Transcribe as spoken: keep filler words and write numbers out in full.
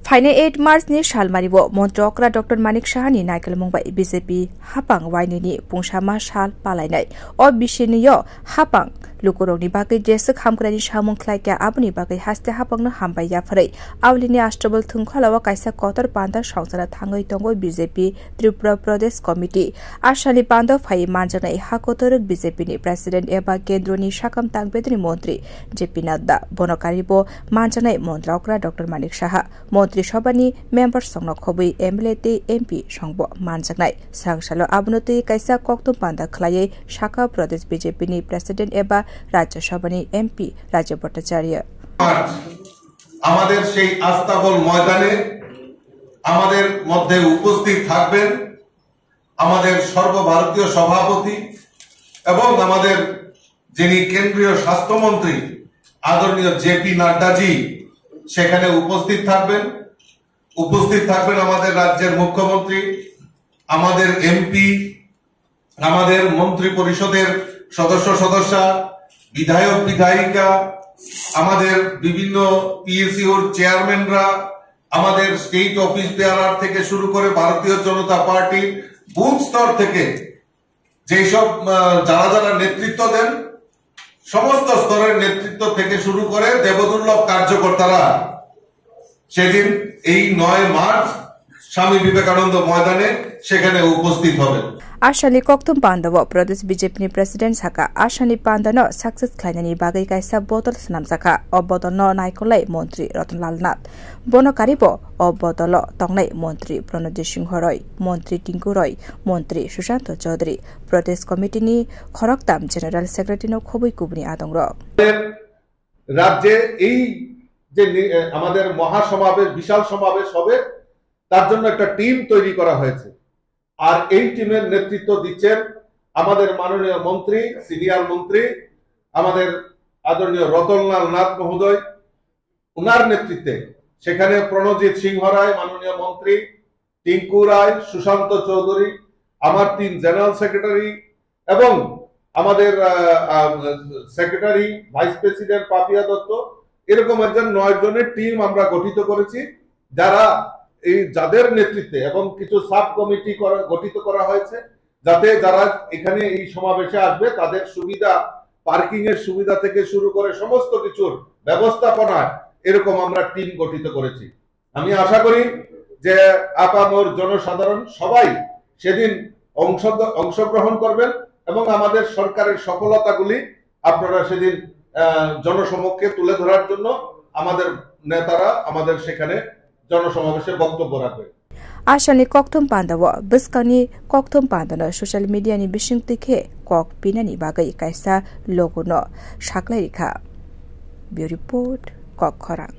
Phainai eight March ni salmari o Montri okra Doctor Manik Saha ni naikolmung bai B J P hapang wainwi ni pungsama sal palainai. O bisini o hapang lukurokni bagwi jeswk hamkraini samung khlaikha, aboni bagwi haste hapangno hambai yapharwi Aulini Astabal thwngkhwlao kaisa kotor panda songchana thangwi tongo B J P Tripura Pradesh Committee. Asani pando phai manjaknai ha kotorok B J P ni President eba Kendroni sakam tangbedri Montri J P Nadda, bono karibo manjaknai Montri okra Doctor Manik Saha, Montri Sabhani member songno khobwi M L A tei M P songbo manjaknai. Srangsalo abono twi kaisa kokthum panda khwlaiwi saka Pradesh B J P ni President eba Rajya Sabhani M P Rajya Bhattacharya. আমাদের সেই আস্তাবল ময়দানে আমাদের মধ্যে উপস্থিত থাকবেন আমাদের সর্বভারতীয় সভাপতি এবং আমাদের যিনি কেন্দ্রীয় স্বাস্থ্যমন্ত্রী আদরণীয় জে পি নাড্ডাজি সেখানে উপস্থিত থাকবেন। উপস্থিত থাকবেন আমাদের রাজ্যের মুখ্যমন্ত্রী, আমাদের এমপি, আমাদের মন্ত্রী পরিষদের সদস্য সদস্যা, বিধায়ক বিধায়িকা, আমাদের বিভিন্ন পিএসইউর চেয়ারম্যানরা, আমাদের স্টেট অফিস বেয়ারার থেকে শুরু করে ভারতীয় জনতা পার্টির বুথ স্তর থেকে যেসব, আহ, যারা যারা নেতৃত্ব দেন, সমস্ত স্তরের নেতৃত্ব থেকে শুরু করে দেবদুর্লভ কার্যকর্তারা সেদিন এই নয় মার্চ স্বামী বিবেকানন্দ ময়দানে সেখানে উপস্থিত হবেন। Asani kokthum panda o Pradesh B J P ni President saka, asani panda no success khlainani bagwi kaisa bodol swnamjakha. O bodol no naikolnai Montri Ratan Lal Nath. Bono karibo o bodol o tongnai Montri Pranojit Singh Roy, Montri Tinku Roy, Montri Sushanta Chaudhary, Pradesh Committee ni khoroktham General Secretary no khobwi kubuni adongrok. রাজ্যে এই যে নি-, এ, আমাদের মহাসমাবেশ, বিশাল সমাবেশ হবে, তার জন্য একটা টিম তৈরি করা হয়েছে। আর এই টিমের নেতৃত্ব দিচ্ছেন আমাদের মাননীয় মন্ত্রী, সিনিয়র মন্ত্রী, আমাদের আদরণীয় রতনলাল নাথ মহোদয়, ওনার নেতৃত্বে সেখানে প্রণজিৎ সিংহ রায়, মাননীয় মন্ত্রী, টিঙ্কু রায়, সুশান্ত চৌধুরী, আমার তিন জেনারেল সেক্রেটারি এবং আমাদের, আহ, আহ, সেক্রেটারি, ভাইস প্রেসিডেন্ট পাপিয়া দত্ত, এরকম একজন নয় জনের টিম আমরা গঠিত করেছি, যারা এই, যাদের নেতৃত্বে এবং কিছু সাব কমিটি করা, গঠিত করা হয়েছে, যাতে যারা এখানে এই সমাবেশে আসবে তাদের সুবিধা, পার্কিং এর সুবিধা থেকে শুরু করে সমস্ত কিছুর ব্যবস্থাপনায় এরকম আমরা টিম গঠিত করেছি। আমি আশা করি যে আপামর জনসাধারণ সবাই সেদিন অংশ-, অংশগ্রহণ করবেন এবং আমাদের সরকারের সফলতাগুলি আপনারা সেদিন, আহ, জনসমক্ষে তুলে ধরার জন্য আমাদের নেতারা আমাদের সেখানে জনসমাবেশে বক্তব্য রাখবেন। Asani kokthum panda o bwskangni kokthum panda no social media ni bisingtwi khe kok pinani bagwi kaisa logo no saklai rikha. Bureau Report, Kok Khorang.